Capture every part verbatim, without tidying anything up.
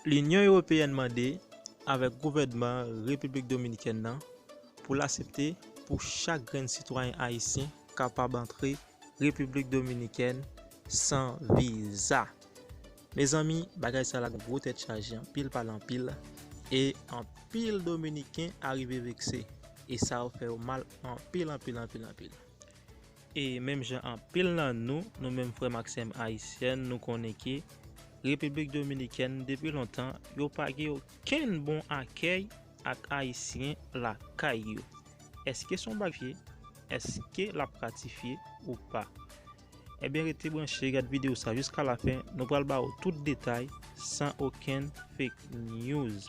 Linyon Ewopeyèn mande avèk gouvènman Repiblik Dominikèn nan pou l aksepte pou chak grenn sitwayen ayisyen kapab antre Repiblik Dominikèn san viza. Mezanmi, bagay sa la gen gwo tèt chaje anpil pale anpil, e anpil Dominiken arive vekse, e sa yo fè yo mal anpil, anpil, anpil, anpil. E menm jan anpil nan nou, nou menm frè m ak sè m ayisyen, nou konnen ke Repiblik Dominikèn depi lontan, yo pa gen okenn bon akèy ak ayisyen lakay yo. Èske se yon bagay, èske l ap ratifye ou pa? Ebyen, rete branche, gad videyo sa jiska lafen, nou pral ba w tout detay san okenn fake news.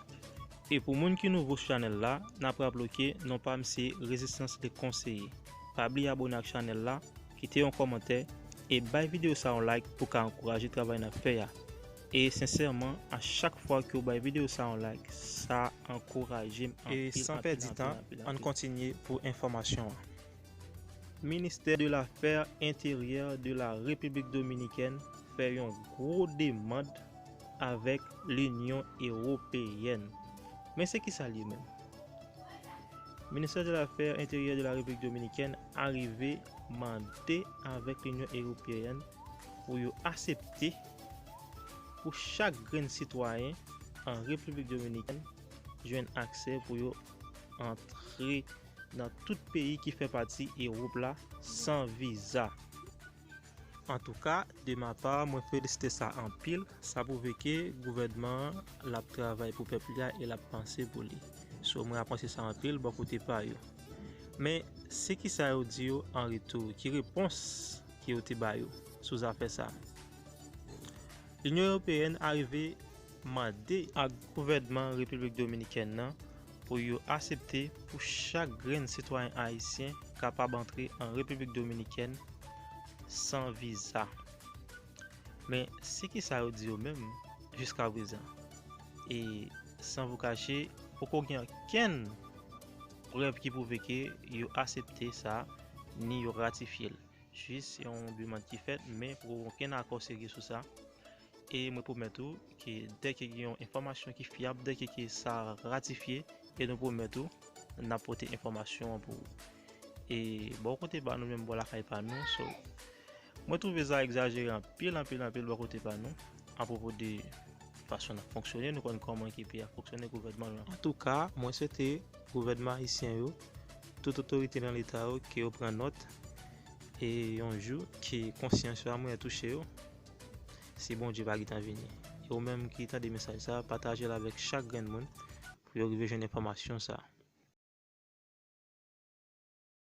E pou moun ki nouvo sou chanèl la, n ap raple w ke non pa m se Rezistans Le Konseye. Pa bliye abone ak chanèl la, kite yon kòmantè e bay videyo sa yon like pou ka ankouraje travay n ap fè a. E sensèman, a chak fwa ke w bay videyo sa yon like, sa ankouraje m anpil, anpil, anpil, anpil. E san pèdi tan, ann kontinye pou enfòmasyon an. Ministè de Lafè Enteryè de la Repiblik Dominikèn fè yon gwo demann avèk Linyon Ewopeyèn. Men se kisa l ye menm? Ministè de Lafè Enteryè de la Repiblik Dominikèn arive mande avèk Linyon Ewopeyèn pou yo aksepte pou chak grenn sitwayen an Repiblik Dominikèn jwenn aksè pou yo antre nan tout peyi ki fè pati Ewòp la san viza. Antouka, de ma pa, mwen felisite sa anpil. Sa pwouve ke gouvènman an, l ap travay pou pèp li a e l ap panse pou li. So, mwen apresye sa anpil bò kote pa yo. Men, se kisa yo di yo an retou? Ki repons ke yo te ba yo sou zafè sa? Linyon Ewopeyèn arive mande ak gouvènman Repiblik Dominikèn nan pou yo aksepte pou chak grenn sitwayen ayisyen kapab antre an Repiblik Dominikèn san viza. Men, se kisa yo di yo menm jiska prezan? E san vou kache, poko gen okenn prèv ki pwouve ke yo aksepte sa, ni yo ratifye l. Jis yon demann ki fèt, men poko gen okenn akò serye sou sa. E mwen pwomèt ou ke dèke gen yon enfòmasyon ki fyab, dèke ke sa ratifye, e nou pwomèt ou, n ap pote enfòmasyon an pou ou. E bò kote pa nou menm, bò lakay pa nou, so, mwen twouve sa egzajere anpil, anpil, anpil bò kote pa nou, apwopo de fason n ap fonksyone, nou konn kòman ke peyi a fonksyone, gouvènman lan. Antouka, mwen swete gouvènman ayisyen yo, tout otorite nan leta yo, ke yo pran nòt, e yon jou, ke konsyans yo a mwen touche yo, si Bondye pa gentan vini. E ou menm ki tande mesaj sa, pataje l avèk chak grenn moun pou yo rive jwenn enfòmasyon sa.